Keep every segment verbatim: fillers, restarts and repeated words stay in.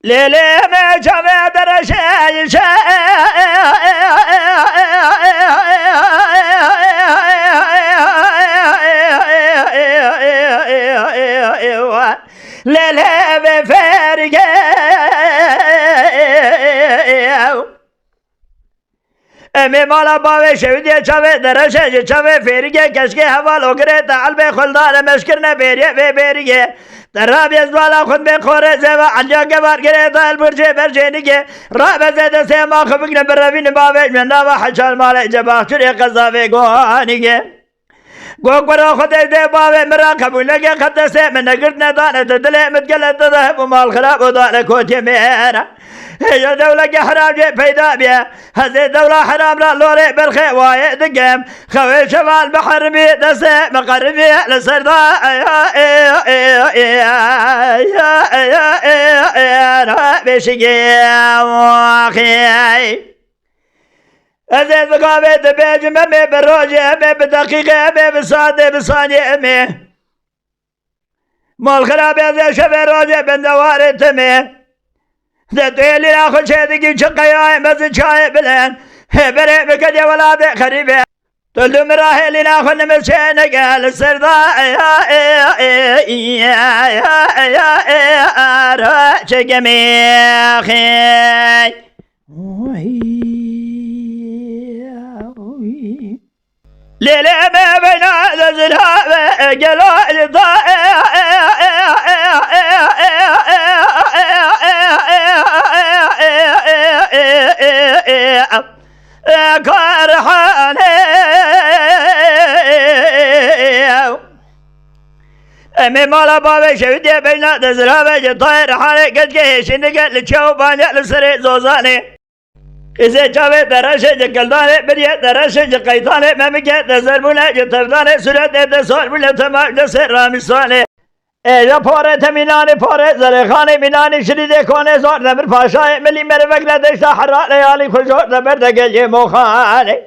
Lê lê me çavê dereşe Lê lê vê ferge Em ê mala bavê şewitiyê çavê dereşe ji çavê fêrigê keşkê heval ogirê te elbê xuldanê meşkirine bêriyê vê bêrigê. Te rabê zvala xun bê xorê zêva eliya gevar girê te el burcê bercênigê. Rabeze destê ma xwe bigrin birevînin bavê ji nava heçal malê cebaxçurê qezavê Gonigê. Go kuro xwe dê dê bavê min re qebûl neke qe destê min negirt nedane te dilê min gele te de hebû mal xirab û dane kotiyê mêra. Hêja dewleke heram jê peyda biye. Hezê dewla heram ra lorê berxê wayê dikim. Xewê şeval bi heribî destê min qeribî li ser da. Beşigê waxê. Ez ê bi gavê dibêjim, em ê bi rojê, em ê bi deqîqê, em ê bi saetê, bi saniyê, em ê. Mal xirabê ez ê şevê rojê bendewarê tim ê. De tu êlîna xwe çê dikî çi qeyayê mezin çayê bilind. Hê berê min kedê welatê xerîbê. Tu li min re hêlîna xwe nimir çê neke li ser da. Ara çekemê xê. Lê lê me beyna de zira ve gelo da karhane. Em ê mala bavê şewitiyê beyna de zira ve ji tayê rihanê keşkê hêşînike li çew baniye li serê zozanê. Qîzê çavê te reşê ji kildanê, biriyê te reşê ji qeytanê, memikê te serbûne ji tevdanê, sûretê te sor bûne temam de ser ramîsanê. Ê ya porê te mînanê, porê zerêxanê, mînanê şirîdê konê zor de bir paşayê, milî merivek le deşta herra leyalî xwe jor de ber de geliyê moxanê.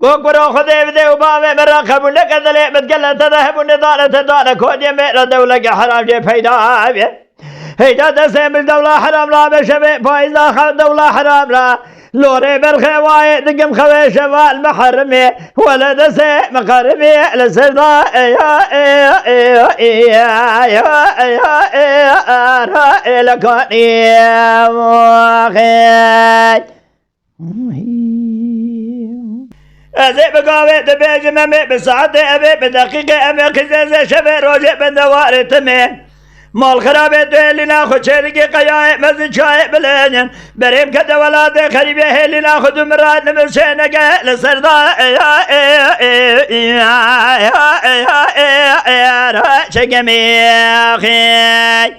Go kuro Xwedê bidê û bavê min re qebûl neke dilê min gele te de hebû nedane te dane kodiyê me re dewleke heram jê peyda bê. Heyda destê min dewla heram ra be şevê payîza xew dewla heram ra. Lorê berxê wayê dikim xewê şeval miherimê. Wele destê min qeribê li ser da eya eya eya eya eya eya eya eya eya eya Ez ê bi gavê dibêjim em ê, bi saetê em ê, bi deqîqê em ê, qîzê ez ê şevê rojê bendewarê tim ê. Mal xirabê tu hêlîna xwe çêdikî qeyayê mezin çayê bilênin. Berêm kete welatê xerîbê hêlîna xwe tu min re nimir çê neke li ser da. Çekemê xê.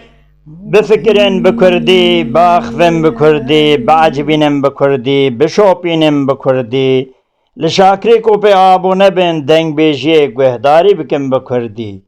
Bifikirin bi kurdî, biaxivin bi kurdî, biecibînin bi kurdî, bişopînin bi kurdî. Li şakirê ku pê abone bin, dengbêjiyê guhdarî bikin bi kurdî.